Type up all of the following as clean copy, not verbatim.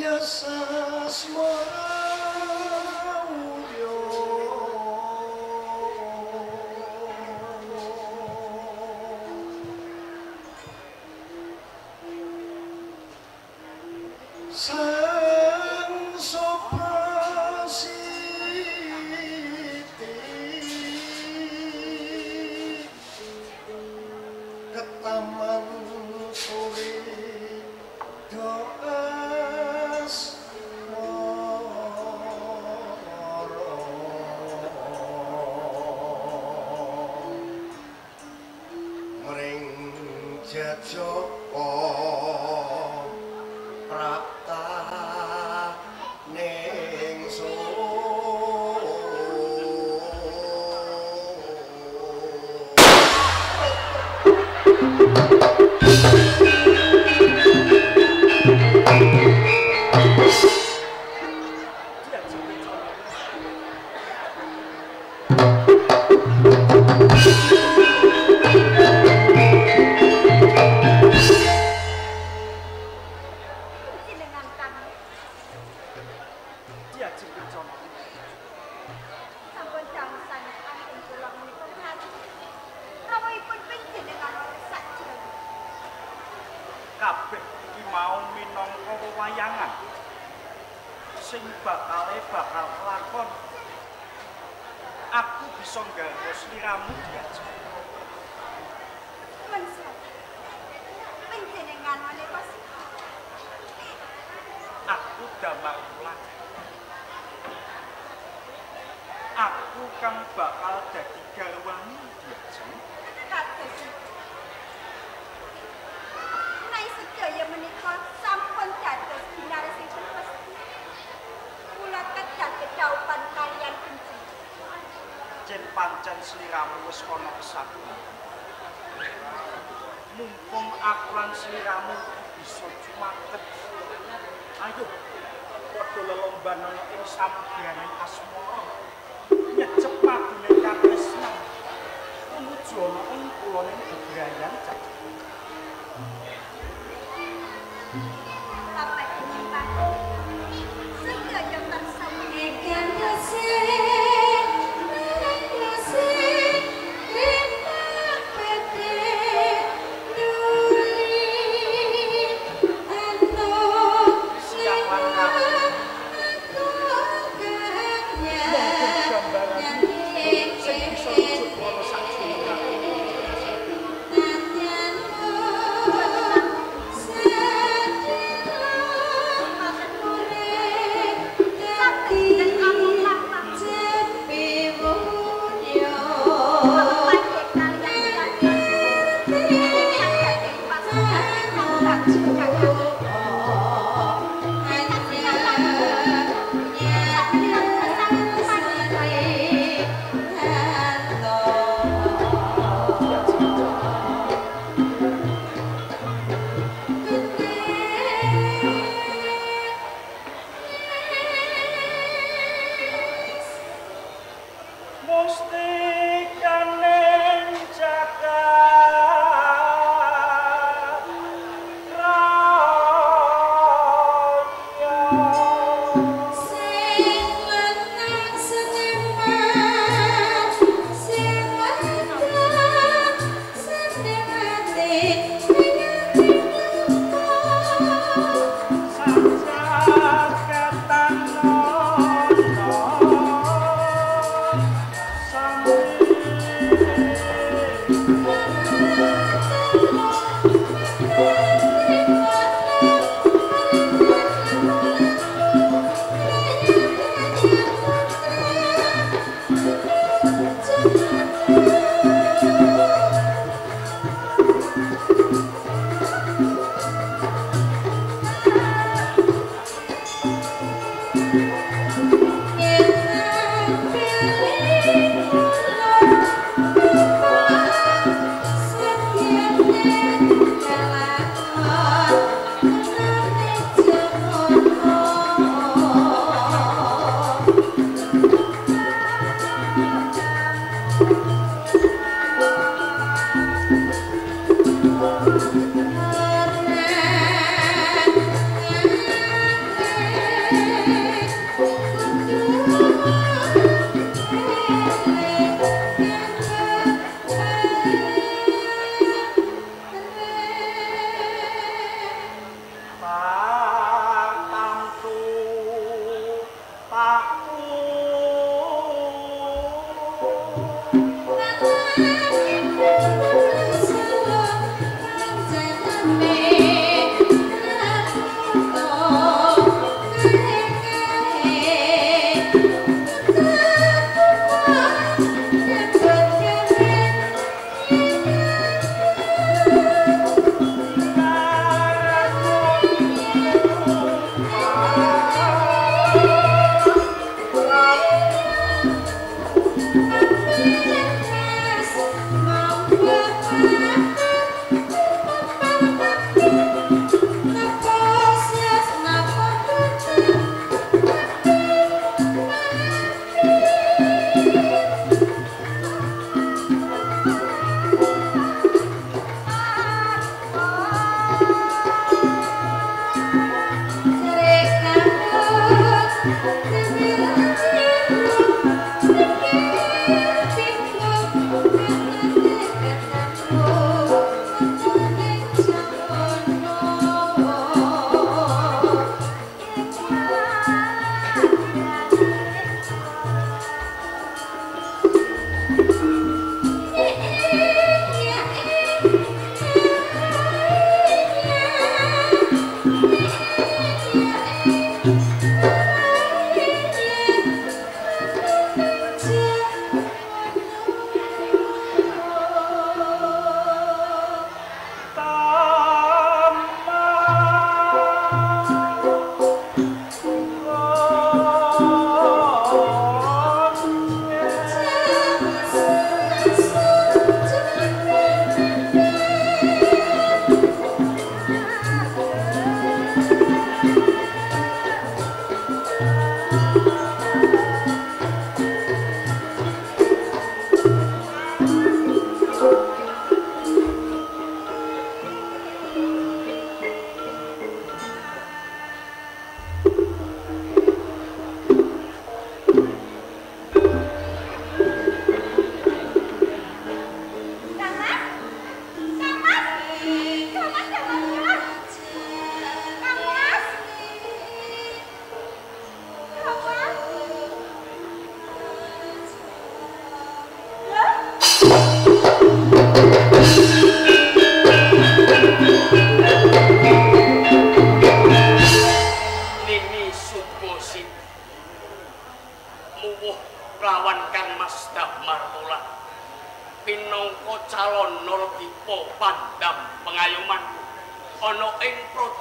Nitya Sasmara Sang Soprasiti Ketaman Suri Doas Moro Mring Jajaka Prapta ning Kabeh iki mau minangka wewayangan sing bakal kelakon. Aku bisa nggarwa sliramu diajeng. Panjenengan menika aku damar wulan. Aku kang bakal dadi garwamu diajeng. Kados sedaya menika sampun dados binaresipun pesti. Kula kedah kedhaupan kaliyan panjenengan. Yen pancen sliramu wis ana kesatuan. Mumpung aku lan sliramu bisa cumaket. Ayo padha lelomban ana ing samudraning asmara. Nyecep padune katresnan. Tumuju ana ing kuloning bebrayan cacah.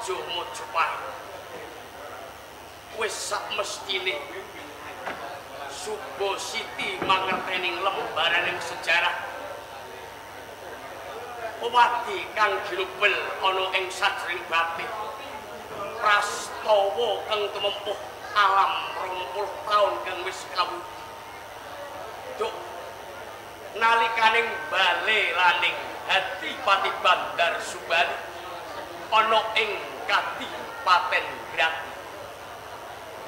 Praja Majapahit. Wis sak mestine Subositi mangerteni lembaraning sejarah. Wadi kang ginubel ana ing sajroning batin. Prastawa kang tumempuh alam 20 taun kang wis kawujud. Nalikaning bale laning Adipati Bandar Subali ana ing Kadipaten Grati.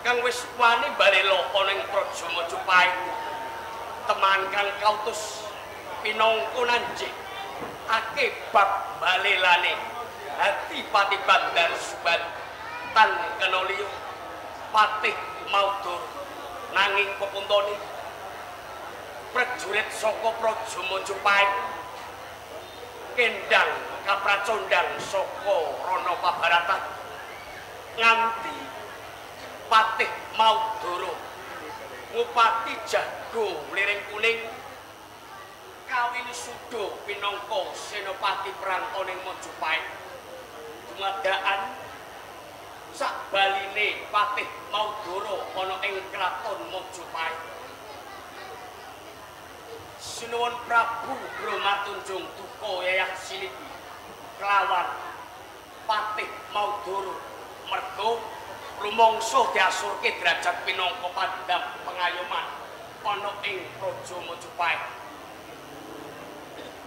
Kang wis wani balela ana ing Praja Majapahit. Teman kang kautus pinangka nanjih akibat balelane Adipati Bandar Subali tan kena liya Patih Maudara nanging pepuntone prajurit saka Praja Majapahit kendang kapracondang saka Rana Pabaratan nganti Patih Maudara ngupati jago liring kuning kawin sudo pinangka senopati perang ana ing Majapahit. Dumadaan sakbaline Patih Maudara ana ing kraton Majapahit. Sinuwun Prabu Bromatunjung duka yayah silipi kelawan Patih Maudara merga rumangsa diasurke derajat pinangka pandam pengayoman ana ing Praja Majapahit.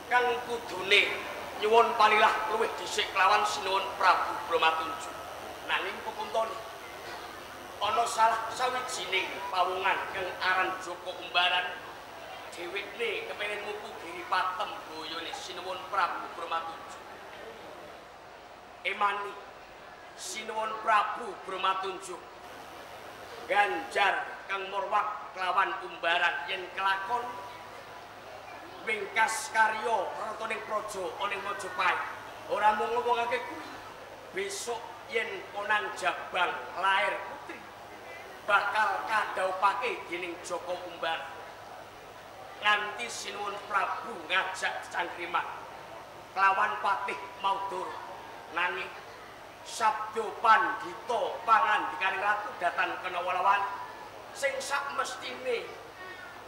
Kang kudune nyuwun palilah luwih dhisik kelawan Sinuwun Prabu Bromatunjung. Nanging pepuntone ana salah sawijining pawongan kang aran Joko Umbaran dhewekne kepengin mupu Giri Patem boyone Sinuwun Prabu Bromatunjung. Emani Sinuwun Prabu Bromatunjung ganjar kang murwak kelawan Umbaran yen kelakon wingkas karya ratoning praja ana ing Majapahit. Ora mung ngomongake kuwi, besok yen Konan Jabang lair putri bakal kadhaupake dening Joko Umbaran. Nganti Sinuwun Prabu ngajak cangkriman kelawan Patih Maudara nanging sabda pandhita pangandikaning ratu datan kena walawan sing sak mestine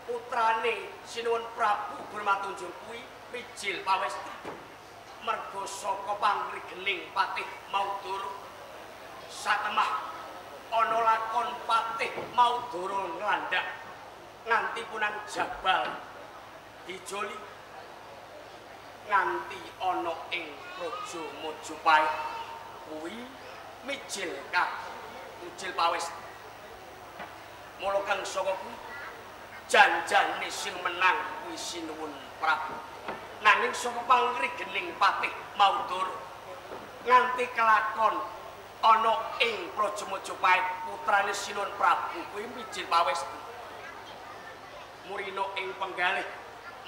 putrane Sinuwun Prabu Bromatunjung kuwi mijil pawesti merga saka pangrigening Patih Maudara. Satemah ana lakon Patih Maudara nglandhak nganti punang jabal dijoli nganti ana ing Praja Majapahit kuwi mijil mijil pawesti. Mula kang saka kuwi janjane sing menang kuwi Sinuwun Prabu. Nanging saka pangrigening Patih Maudara nganti kelakon ana ing Praja Majapahit putrane Sinuwun Prabu kuwi mijil pawesti. Murina ing penggalih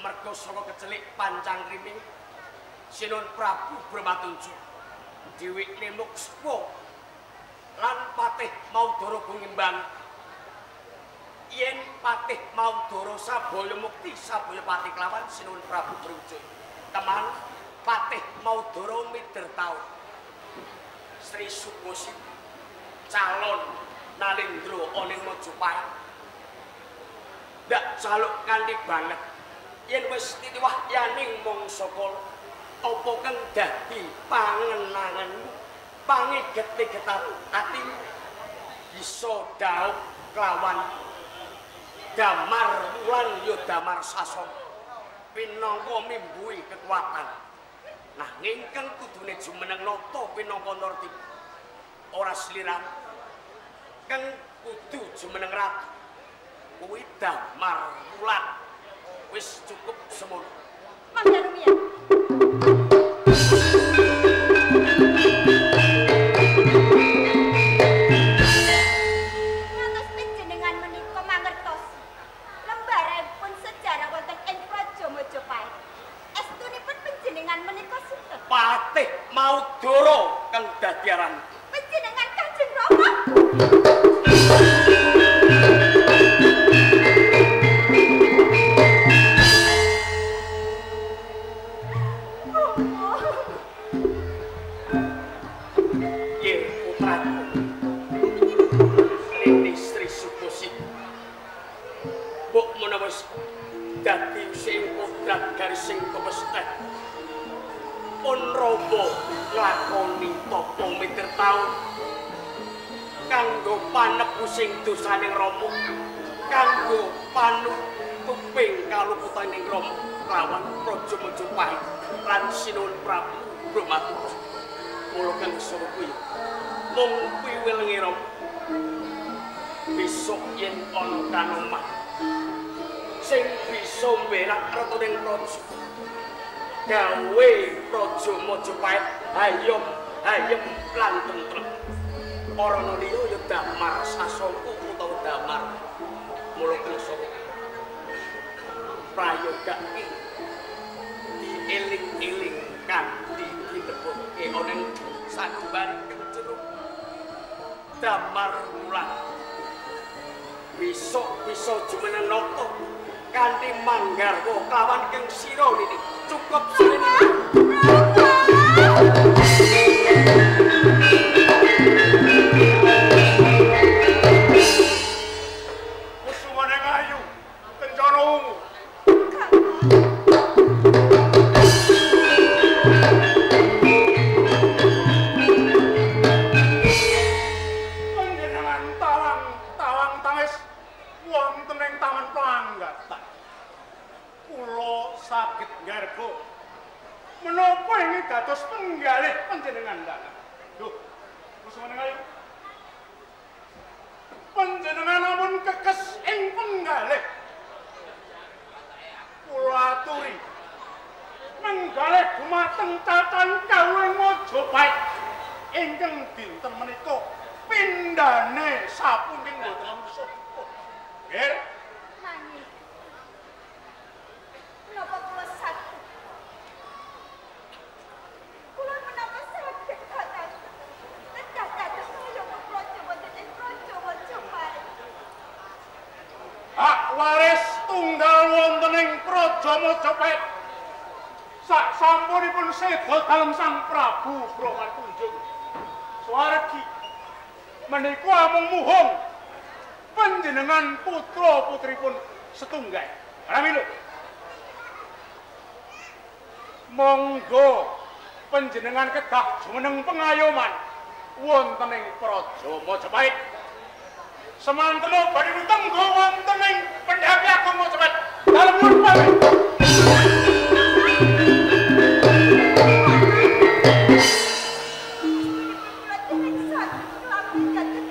merga saka kecelik pancangkrime Sinuwun Prabu Bromatunjung dhewekne mukspa lan Patih Maudara gumimbang yen Patih Maudara sabaya mukti sabaya pati kelawan Sinuwun Prabu Brawijaya. Teman Patih Maudara mider taun Sri Subositi calon Nalendra ana ing Majapahit ndak jaluk kanthi banget yen wis titiwahyaning mangsa kala apa kang dadi pangenanganmu pangeget-eget atimu bisa dhaup kelawan damar wulan ya damar sasana pinangka mimbuhi kekuatan. Nanging kang kudune jumeneng nata pinangka nartiba ora sliram kang kudu jumeneng ratu kuwi damar wulan. Wis cukup semono. Mangga rumiyin. Ngantos panjenengan menika mangertos lembaranipun sejarah wonten ing Praja Majapahit. Estunipun panjenengan menika sinten? Patih Maudara kang dadi aran. Panjenengan Kanjeng Rama. Putraku Nini Sri Subosidi mbok menawa dadi sing kodrat garising kepestheh pun Rama nglakoni tapa mitir taun kanggo panebusing dosaning Rama, kanggo panutuping kaluputaning Rama lawan Praja Majapahit lan Sinuwun Prabu Brahmatuju. Mula kang sapa kuwi mung piwelenge Rama besok yen ana kanoman sing bisa mberak ratuning praja gawe Praja Majapahit hayom hayem lan tentrem. Ora ana liya ya Damar Sasongko utawa Damar. Mula kang sapa prayoga iki dieling-eling kanthi dilebotke ana ing sanubari keceruk Damar mulan. Besok bisa jumeneng nata kanthi manggarwa kelawan keng sira nini. Cukup suwene. Kusumane ayu kencana ungu. Panjenengan tawang tangis wonten ing taman Planggatan. Kula saged nggarga menapa ing dados penggalih panjenengan dalam. Duh, kusumane ayu. Panjenengan ampun kekes ing penggalih. Kula aturi menggalih dumateng cacahing kawula ing Majapahit ingkang dinten menika pindhane sapundi mboten musuh. Nggih. Nanging menapa kula saged? Kula menapa saged kados kedah dados kaya praja wonten ing Praja Majapahit. Hak waris tunggal wonten ing Praja Majapahit sak sampunipun seda dalem Sang Prabu Brahmatunjung. Swargi menika amung muhung panjenengan putra putripun setunggal. Pramila monggo panjenengan kedah jumeneng pengayoman wonten ing Praja Majapahit. Semantena badhe tenggo wonten ing Pendhapi Agung Majapahit. Dalem nyuwun pamit. Kula dereng saged nglampahi